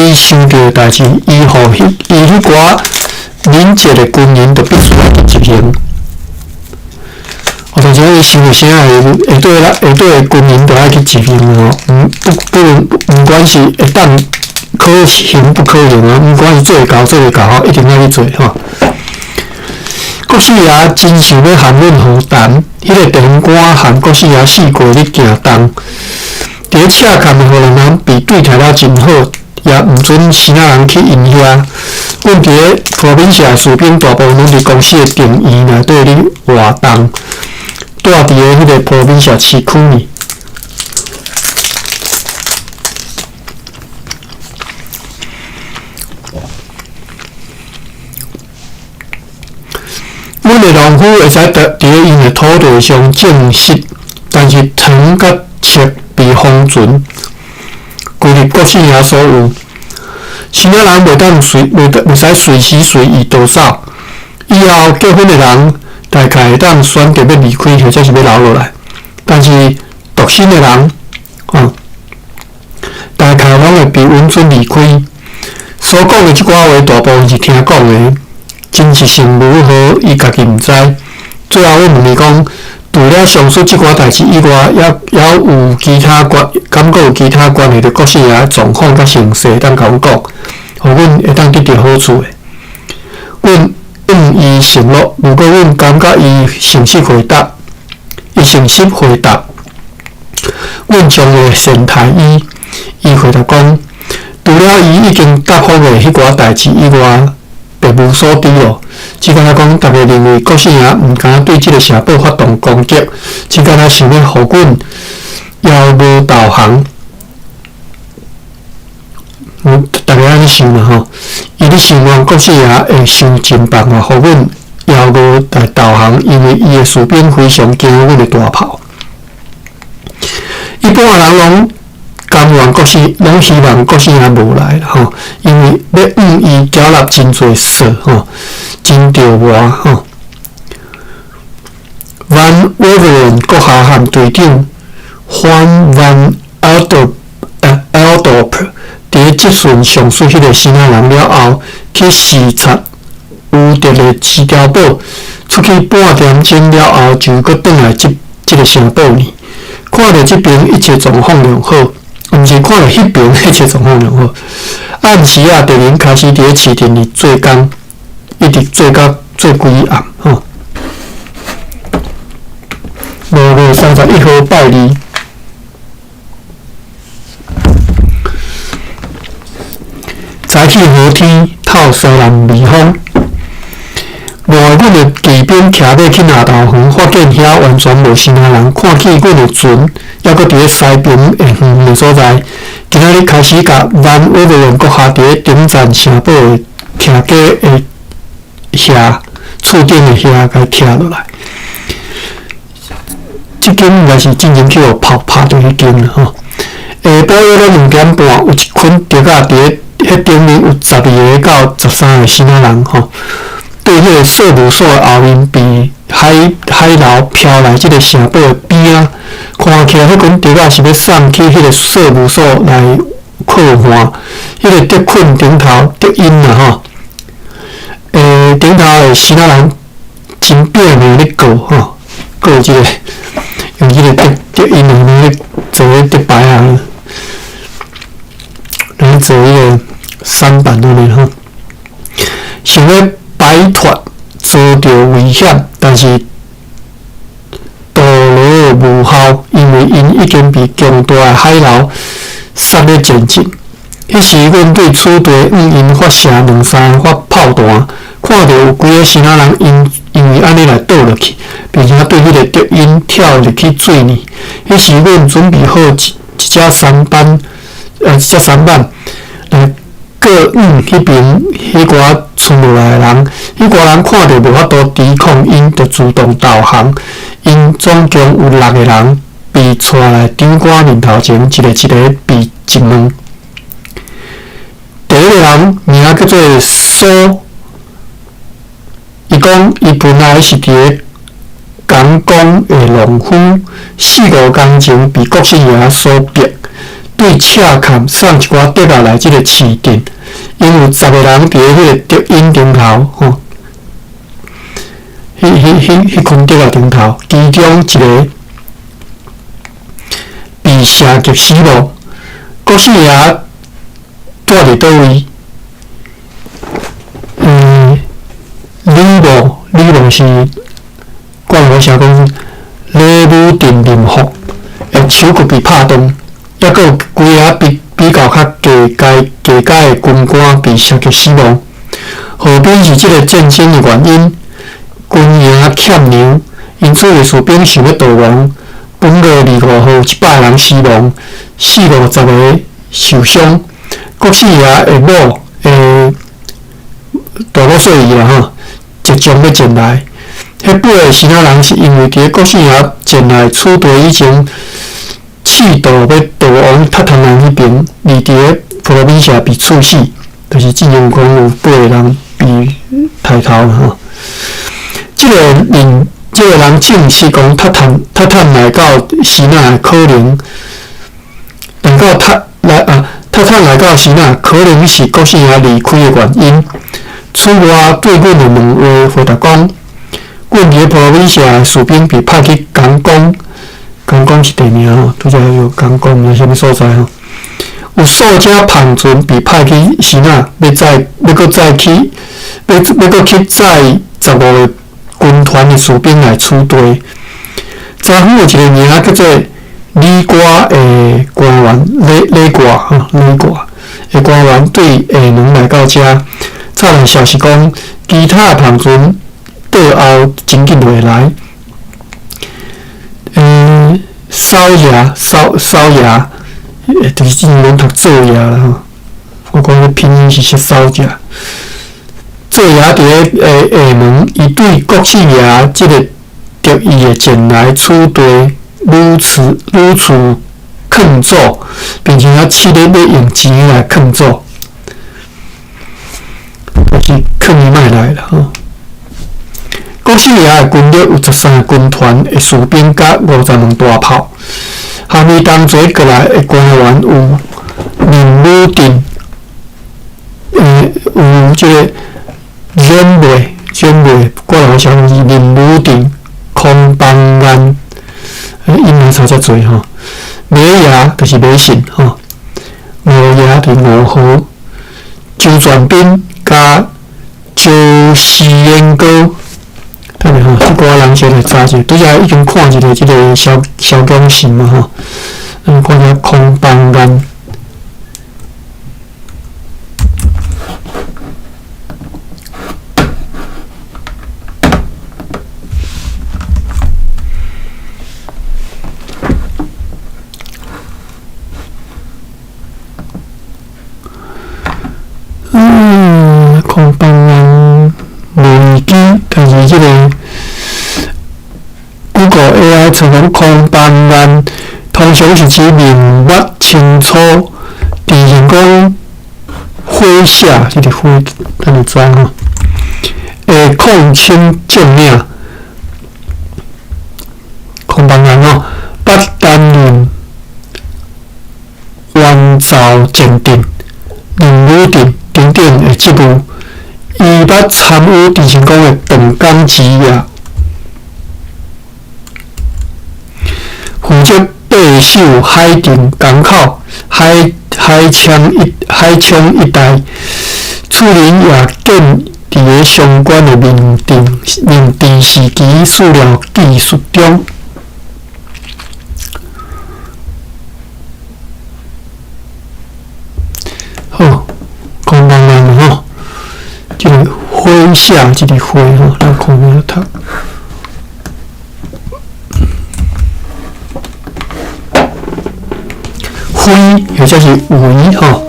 予彼伊彼寡敏捷的軍人，就必須愛去執行。哦，但是伊想著啥會下底的軍人就愛去執行吼，毋不不毋管是會當可行不可行啊，毋管是做會到做袂到吼，一定愛去做吼。國姓爺真想欲含阮和談，彼个地方官含國姓爺四界咧行動，佇咧赤崁的荷蘭人被對待了真好，也毋准支那人去𪜶遐。阮佇咧 Provincia 士兵大部分攏佇公司的庭院內底咧活動，住佇咧彼個 Provincia 市區呢。阮的農夫會使佇咧𪜶的土地上種植，但是糖佮粟被封存，歸入國姓爺所有。支那人袂使隨時隨意逃走。以後結婚的人大概會當選擇欲離開，或者是欲留落來。但是獨身的人，吼，大概攏會被允准離開。所講的這寡話，大部分是聽講的，真實性如何，伊家己毋知。最後，阮問伊講，除了上述這寡代誌以外，猶猶有其他關，敢閣有其他關係著國姓爺狀況佮形勢，會當共阮講，予阮會當得著好處的。阮向伊承諾，毋過阮感覺伊誠實回答，伊誠實回答，阮將會善待伊。伊回答講，除了伊已經答覆的彼寡代誌以外，別無所知咯。只敢若講，逐家認為國姓爺毋敢對這个城堡發動攻擊，只敢若想欲予阮遙無導航。逐家按呢想嘛吼，伊咧想望國姓爺會想盡辦法予阮遙無來導航，因為伊的士兵非常驚阮的大炮。一般的人攏甘願國姓，攏希望國姓爺無來啦吼，因為欲向伊繳納真濟稅吼，真著磨吼。Van Waveren 閣下和隊長 Juan van Eldorp 佇咧質詢上述彼个生仔人了後，去視察烏德的支碉堡，出去半點鐘了後，就閣轉來這這个城堡呢。看著這邊一切狀況良好，毋是看著彼邊一切狀況良好。暗時仔，敵人開始佇咧市鎮裡做工，一直做到做規暗吼。5月31號拜二，早起好天，透西南微風。五月，阮的騎兵騎馬去南投園，發現遐完全無生仔人，看起阮的船猶閣佇咧西爿的遠的所在。今仔日開始共萬威廉閣下佇咧頂層城堡的徛家的遐厝頂的遐，共伊拆落來。這間應該是進前去予炮拍著彼間啦吼。下晡約咧2點半，有一群竹仔佇咧彼頂面有12個到13個生仔人吼，對彼个稅務所的後面被海海流飄來這个城堡的邊仔，看起來彼群竹仔是欲送去彼个稅務所來扣換。彼个竹棍頂頭竹蔭啦吼，頂頭的生仔人真拼命咧告吼，告這个用這个竹竹蔭來咧做彼竹牌仔，來做彼个舢板按呢吼，想欲擺脫遭著危險，但是徒勞無效，因為𪜶已經被強大的海流殺咧前進。彼時，阮對此地向𪜶發射兩三發炮彈，看著有幾个生仔人因因為按呢來倒落去，並且對彼个竹蔭跳入去水裡。彼時，阮準備好一一隻舢板，一隻舢板來過向彼爿彼寡賰落來的人。彼寡人看著無法度抵抗，𪜶就自動投降。𪜶總共有六个人被帶來長官面頭前，一个一个被質問。第一个人名叫做蘇，伊講伊本來是佇咧港江的農夫，四五工前被國姓爺所逼，對赤崁送一寡竹仔來這个市鎮，𪜶有十个人佇咧彼个竹蔭頂頭，吼，彼彼彼彼群竹仔頂頭，其中一个被射擊死亡。國姓爺住佇佗位？李某，李某是冠我寫講李武鎮林福的手骨被拍斷，抑閣有幾个比比較較低階低階的軍官被射擊死亡。何邊是這个戰爭的原因？軍營欠糧，因此的士兵想欲逃亡。本月25號，100人死亡，四五十个受傷。國姓爺的某的大某細伊啦吼，即將欲前來。彼八个生仔人是因為佇咧國姓爺前來此地以前，試圖欲逃往塔坦人彼爿，而佇咧普羅米西亞被處死，就是進前有講有八个人被刣頭啦吼。這个人，這个人證實講塔坦塔坦來到希臘可能來到塔來啊。塔坦來到時仔，可能是國姓爺離開的原因。此外，對阮的問話回答講，阮伫个 Provincia 的士兵被派去江光，江光是地名吼，拄才有江光，毋知啥物所在吼。有数只帆船被派去支那，欲载欲阁载去，欲欲阁去载15个军团的士兵来取地。昨昏有一个名叫做李瓜的官员，李李挂吼，李挂的官员对下门来到遮，早来消息讲，其他的帆船倒后真紧就会来。扫牙，扫扫牙，就是之前阮读做牙啦吼。我讲彼拼音是写扫牙。做牙伫咧下门，伊对国姓爷这个特意的前来取地，屡次屡次劝阻，并且试咧欲用钱来劝阻，就是劝伊莫来啦吼。国姓爷的军力有13个军团的士兵，佮50门大炮。含伊同齐过来的官员有林武镇，有这个阮袂，阮袂，我人想是林武镇、孔邦安，英文差遮济吼。马爷就是马信吼，吴爷就是吴和，周全斌佮周思延高。等下吼，这寡人先来查者，拄才已经看一个这个萧萧江信嘛吼，咱看下孔邦安。孔邦安无记，但是这个 Google AI 找讲孔邦安，通常是指面目清楚，自然讲火下，这个火，咱就知吼。抗清将领，孔邦安吼，捌担任援朝前镇、任武镇等等的职务。伊捌参与郑成功的断江之役，负责把守海淀港口、海海昌一海昌一带，厝人也见伫个相关的明治明治时期史料记述中。好，讲完了吼。这个火下，这个火吼，咱看下读。徽或者是围吼，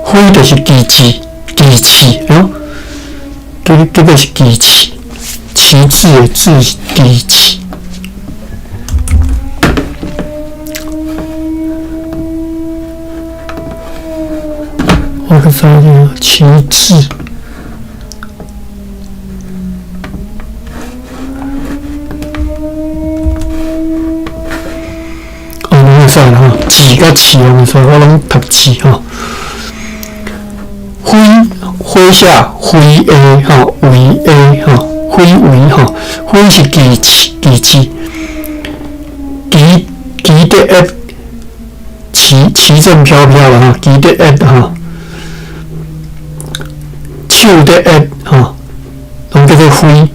徽就是旗帜、旗帜哦。这个是旗帜，旗帜的帜是旗帜。我去查下旗帜。吼，字佮词拢会使，我拢读字吼。挥挥下挥下吼，围下吼，挥围吼，挥是旗帜，旗帜，旗旗得一，旗旗正飘飘啦吼，旗得一吼，手得一吼，拢叫做挥。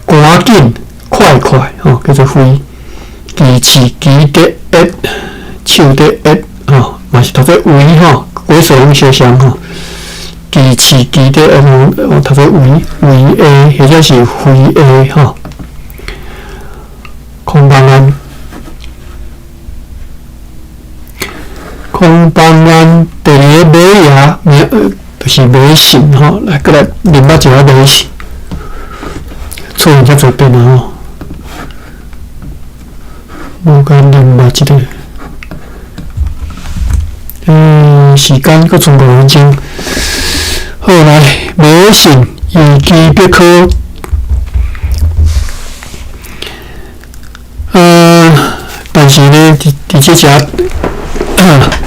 赶紧，快快吼，叫做挥。旗帜旗得一，手得一吼，嘛是读做围吼，鬼手拢相像吼。旗帜旗得一，我读做围围下，或者是挥下吼。孔邦安，孔邦安第二个马爷名，就是马信吼，来过来认捌一下马信，出现遮济遍啊吼。无甲认捌这个，时间阁剩5分钟。好来，马信维基百科，但是呢，伫伫这只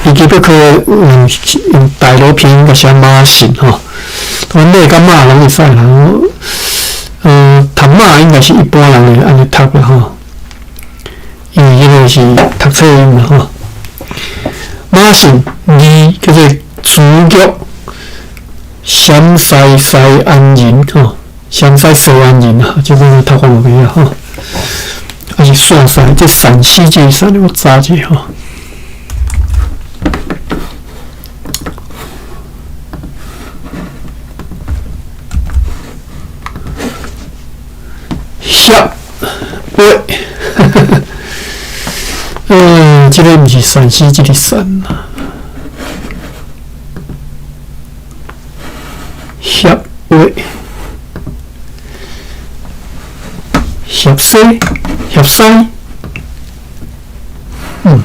维基百科用用大陆拼音共写马信吼，阮马佮马拢会使啦。读馬應該是一般人會按呢讀啦吼，因為彼個是讀冊音嘛吼。馬信字叫做朱玉，陝西西安人吼，陝西西安人啊，這個讀法無仝啊吼。啊是陕西，這陝西這個山我查者吼。協喂，這個毋是陝西這個山啊。協喂，協西，協西，嗯，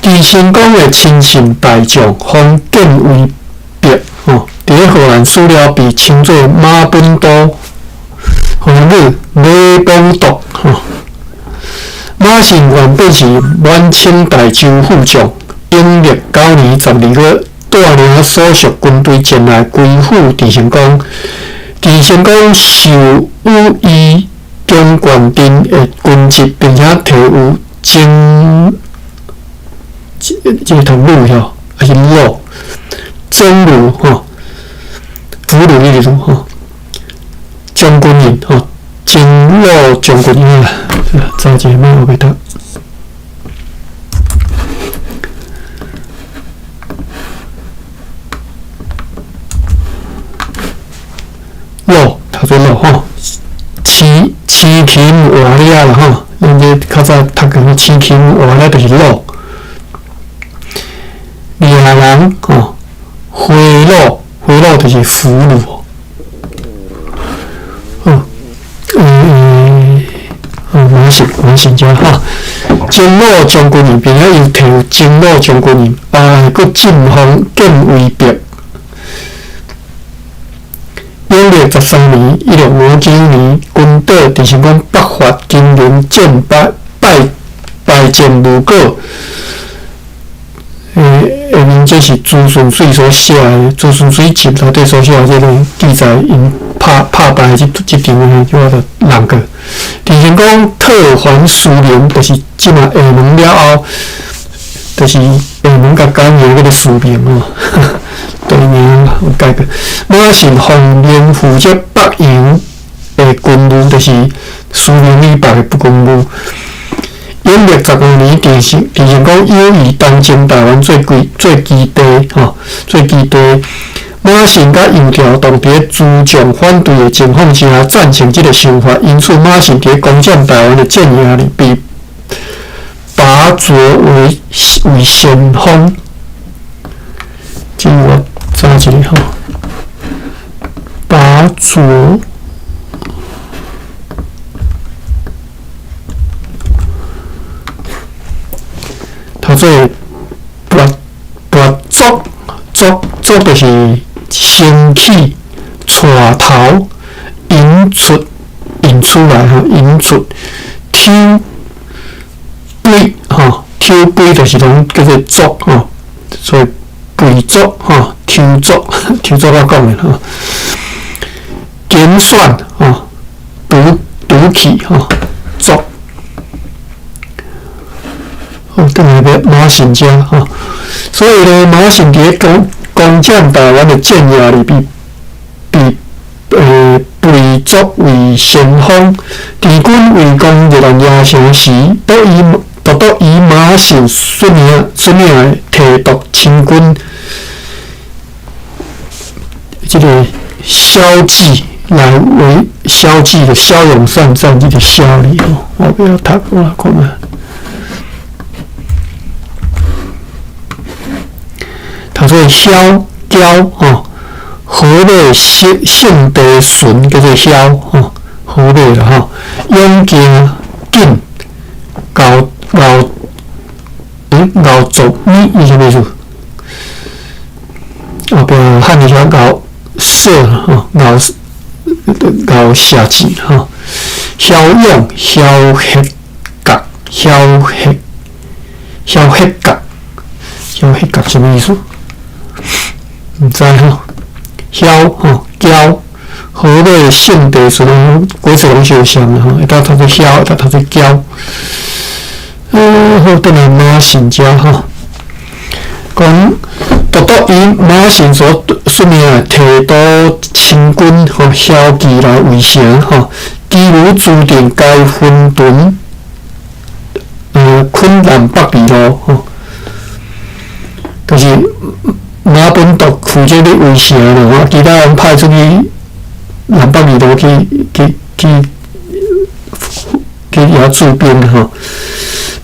鄭成功的親信大將封建為伯吼，佇咧荷蘭史料被稱做馬本都。荷蘭語馬本篤吼，馬信原本是滿清大州副將，永曆9年12月，帶領所屬軍隊前來歸附鄭成功。鄭成功授予伊中冠鎮的軍職，並且提有征，這個讀魯吼，還是魯？征虏吼，俘虜彼個吼。將軍印吼，征虏將軍印啦，查一下莫袂讀。魯，讀做魯吼，青青芹活了啦吼，咱這較早讀過，青芹活了就是魯。掠人吼，回虜，回虜就是俘虜。馬信，馬信遮吼，征虏將軍印，並且又提有征虏將軍印，啊，閣進封建威伯。永曆13年（1659年），軍隊鄭成功北伐金陵戰敗，敗戰無果。下面這是朱順水所寫的，朱順水集內底所寫的這個記載，𪜶拍敗這場的，叫做人過。鄭成功退還蘇寧，就是這馬下門了後，就是下門佮江油彼個蘇明哦，地名有改過。馬信奉命負責北洋的軍務，就是蘇寧以北的軍務。永曆15年，鄭成功有意東征台灣做基地，吼，做基地。馬信佮楊朝棟佇咧諸將反對的情況之下，贊成這個想法，因此馬信佇咧攻佔台灣的戰役裡被拔擢為先鋒。這我查一下吼，拔擢。讀做拔拔擢，擢擢就是升起、帶頭、引出、引出來吼，引出、抽背吼，抽背就是攏叫做擢吼，所以背擢吼，抽擢，抽擢我講的吼，揀選吼，讀起吼，擢。哦，轉來欲馬信遮吼，所以呢，馬信佇咧攻佔台灣的戰役裡被被作為先鋒，鄭軍圍攻熱蘭遮城時，獨獨以馬信率領的提督親軍，這個驍騎來為驍騎的驍勇善戰，這個驍字吼，我不要讀，我來看覓。讀做驍驕吼，河馬聖地巡叫做驍吼，河馬啦吼，勇健緊熬熬足米是啥物意思？后壁汉字写熬射吼，熬熬射箭吼，驍勇驍血角，驍血驍血角，驍血角啥物意思？毋知吼，驍吼骄，河马圣地时拢规势拢相像啦吼，會當讀做梟，會當讀做嬌。好，轉來馬信遮吼，講獨獨以馬信所率領的提督親軍吼驍騎來圍城吼，其餘駐鎮該分屯，墾南北二路吼，就是馬本篤負責咧圍城啦吼，其他人派出去南北二路去遐駐兵吼。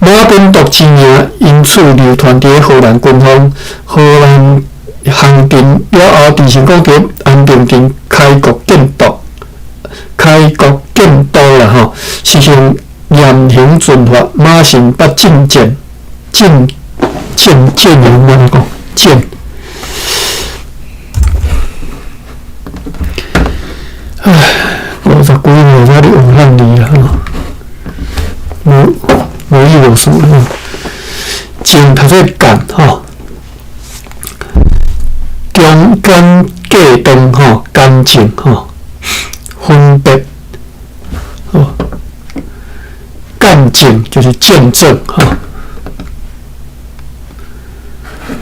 馬本篤之名因此流傳佇荷蘭軍方，荷蘭行鎮了後，鄭成功佇安定鎮開國建都，開國建都啦吼，實行嚴刑峻法，馬信捌進戰，進戰戰用按怎講？戰。唉，50幾歲才咧學漢字啦吼，無意無思吼。正讀做干吼，中間隔斷吼，乾淨吼，分別吼，乾淨就是見證吼。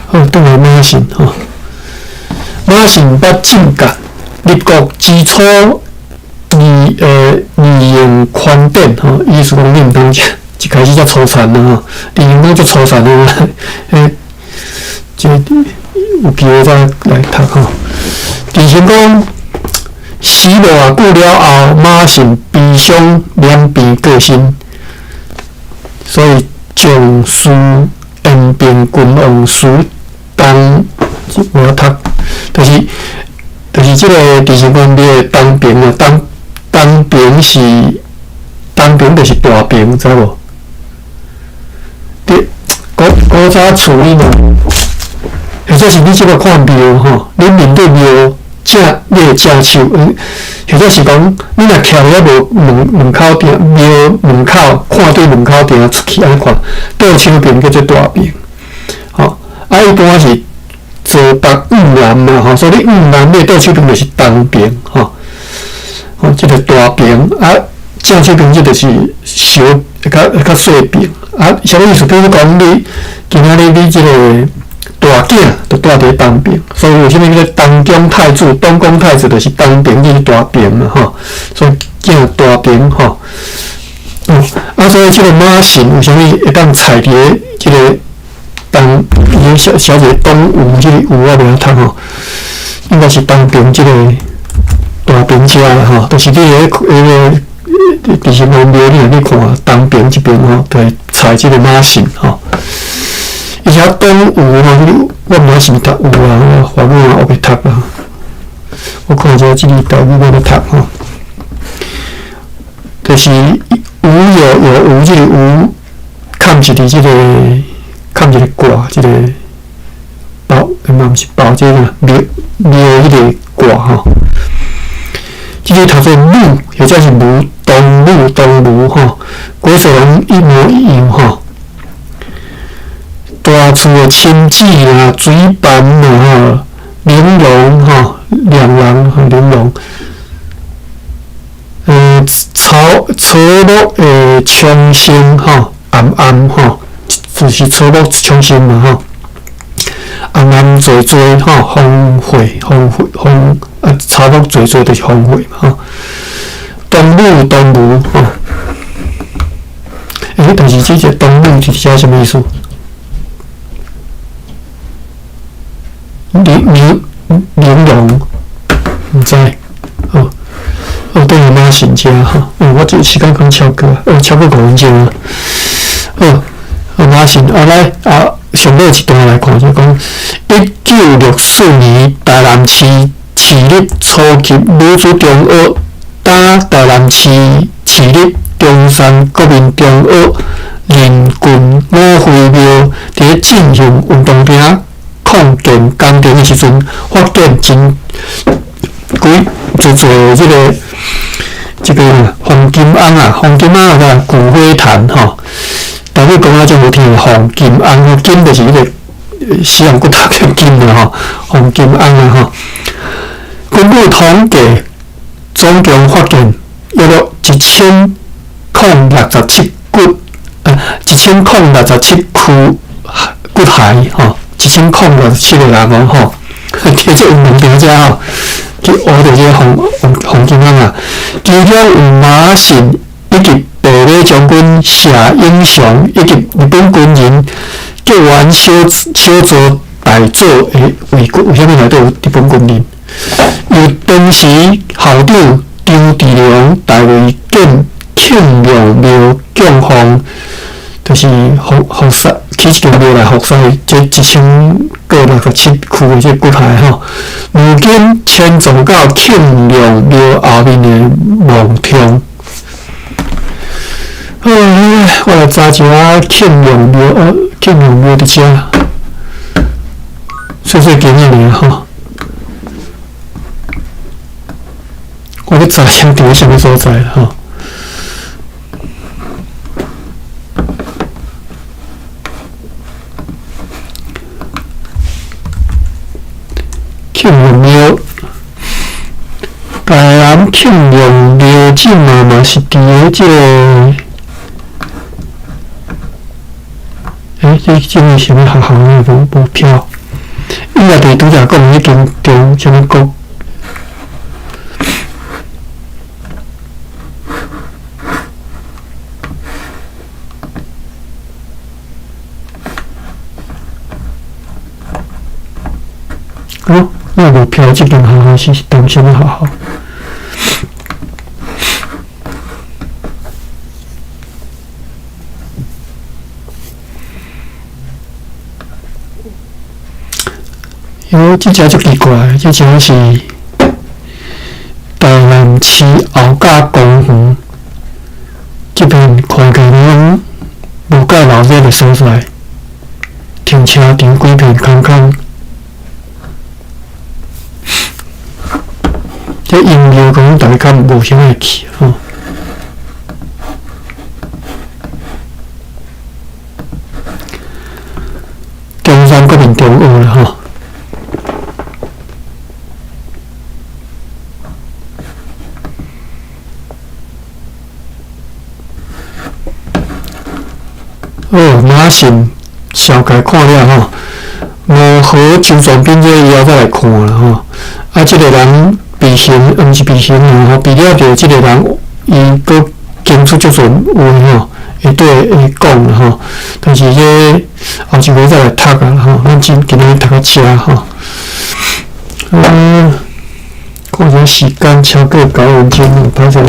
好，轉來馬信吼，馬信捌進甲立國之初，儀用寬典吼，意思講你毋通一開始遮粗殘啦吼，你用講足粗殘的，迄這有機會再來讀吼。鄭成功死無偌久了後，馬信悲傷兩邊過身，所以將事延平郡王徐東無讀，就是這個鄭成功佇個東平啊，東平是東平就是大平，知無？佇古早厝裡嘛，或者是你這個看廟吼，你面對廟正你的正手，或者是講你若徛佇遐無門口埕廟門口，看對門口埕出去按呢看，倒手邊叫做大平，吼啊一般是坐北向南嘛吼，所以你向南你倒手邊就是東邊吼，吼這個大平啊，正手邊這就是小較細邊啊，啥物意思？比如講你今仔日你這個大囝就住佇東邊，所以為啥物叫做東宮太子？東宮太子就是東邊，就是大邊嘛吼，所以囝大邊吼。啊，所以這個馬信為啥物會當踩佇個這個東？伊寫寫一個東吳，這個吳我袂曉讀吼，應該是東邊這個大邊遮啦吼，就是你佇個彼個佇是廟你若去看東邊這邊吼，就會踩這個馬信吼。而且東吳吼，我毋知是毋是讀吳啊，我法語嘛學袂讀啊。我看一下這個台語欲按怎讀吼，就是吳有有吳這個吳，崁一佇這個崁一個卦，這個包嘛毋是包這個廟廟彼個卦吼。這個讀做武，或者是吳東武東吳吼，規勢攏一模一樣吼。大厝的親子啊，水板啊，吼，玲瓏吼，兩人吼，玲瓏。草木的蒼生吼，暗暗吼，就是草木蒼生嘛吼。暗暗濟濟吼，風會風會風啊，草木濟濟就是風會嘛吼。東武東吳吼。但是這個東武是寫啥物意思？玲玲瓏，毋知，哦，哦，轉來馬信遮吼，哦，我這時間講超過，哦，超過5分鐘啊，哦，哦，馬信，啊來，啊，上尾一段來看，就講1964年台南市市立初級女子中學，搭台南市市立中山國民中學鄰近五妃廟，佇咧進行運動兵擴建工程的時陣，發現真幾濟濟這個黃金翁啊，黃金翁啊，骨灰壇吼。台語講啊，真好聽，黃金翁，金就是彼個死人骨頭的金啦吼，黃金翁啊吼。根據統計，總共發現約莫1067骨，1067具骨骸吼，1067個人哦吼，佇這運動場遮吼，去挖著這個黃金仔啊，其中有馬信以及白馬將軍謝英雄以及日本軍人吉原小佐大佐的遺骨，為啥物內底有日本軍人？由當時校長張治良代為建慶良廟供奉，就是福殺起一間廟來福殺這1067具的這骨骸吼。如今遷葬到慶良廟後面的墓冢。好，我來查一下慶良廟，慶良廟佇遮，細細間仔爾吼。我咧查下佇咧啥物所在吼。慶良廟，台南慶良廟鎮嘛嘛是佇咧這個，這這是啥物學校呢？無無票，應該佇拄才講彼間中啥物國。哦，我無票這間學校是當啥物學校？喲，這只足奇怪，這只是台南市后甲公園這邊看起來攏無蓋鬧熱的所在，停車場規片空空。這音樂講大家較無啥愛去吼。中山國民中學啦吼。好，馬上小解看了吼，五河周全品這以後再來看啦吼。啊，這個人。被刑，毋是被刑吼，被掠著這個人，伊閣講出足濟話吼，會對會講啦吼。但是這後一回再來讀啊吼，咱今今仔日讀到遮吼。看下時間超過9分鐘，歹勢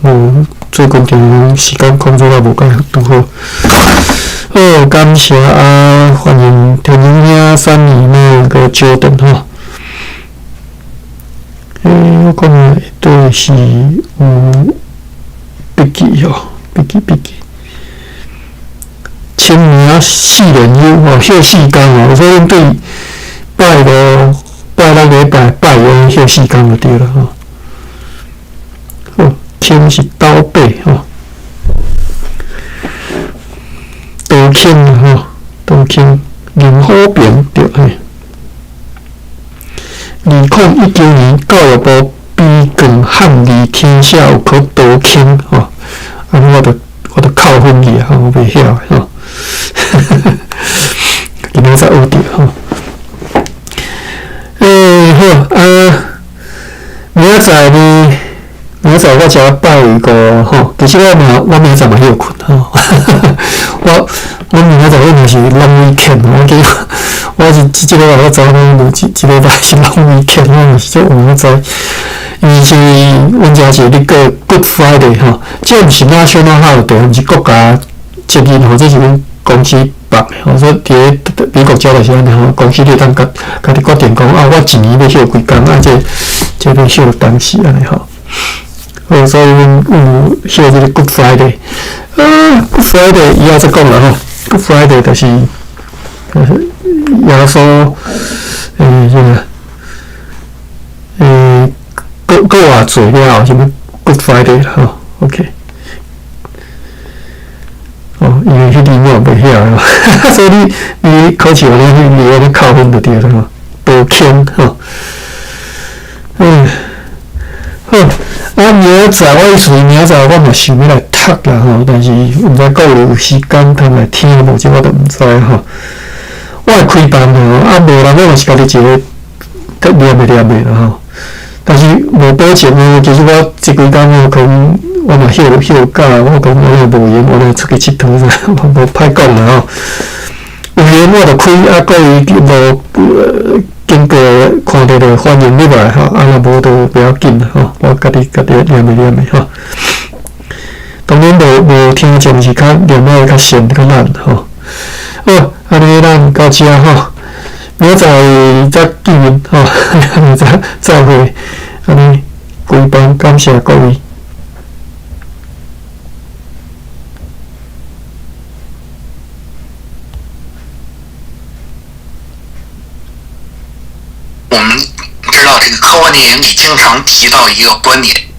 我無最近常時間控制了無介拄好。好，感謝啊，歡迎田英兄、三姨妹閣久等吼。我講內底是有筆記吼，筆記筆記。清明四連休吼，休四工吼，所以阮對拜五、拜六禮拜拜五休四工就對了吼。好，清是斗八吼，道清吼，道清林虎平對嘿。2019年，教育部比卷漢字聽寫有考道清吼，啊，我著扣分去啊，我袂曉吼，今仔才學著吼。好啊，明仔載呢？明仔載我才拜五吼，其實我嘛，我明仔載嘛歇睏吼。我明仔載我嘛是 long weekend，我記我是這禮拜我早攏無這這禮拜是 long weekend，我嘛是足有知。因為是阮遮是咧過 Good Friday 吼，這毋是 national holiday，毋是國家節日吼，這是阮公司辦的吼，所以佇咧美國遮就是按呢吼，公司你會當家家己決定講啊，我一年欲歇幾工啊，這欲歇當時按呢吼。好，所以阮有歇這個 Good Friday，啊，Good Friday 以後再講啦吼。Good Friday 就是耶穌這個閣活做了後，啥物 Good Friday 啦吼，OK。哦，因為彼字我袂曉吼，所以你考試予你彼字安呢扣分就對了吼，道歉吼。好。仔載我意思是明仔載我嘛想欲來讀啦吼，但是毋知各位有時間通來聽無，這我就毋知吼。我會開班吼，啊無人我嘛是家己一个念的念的啦吼。但是無保證哦，其實我這幾工我可能我嘛歇歇假，我講我若無閒，我來出去𨑨迌啥，無歹講啦吼。有閒我就開，啊各位無經過看著就歡迎入來吼，啊若無就袂要緊啦吼，我家己家己念的念的吼。當然無無聽眾是較念的較順較難吼。好，按呢咱到遮吼，明仔載再見面吼，明仔再會，按呢規班感謝各位。我們知道，這個科幻電影裏經常提到一個觀點。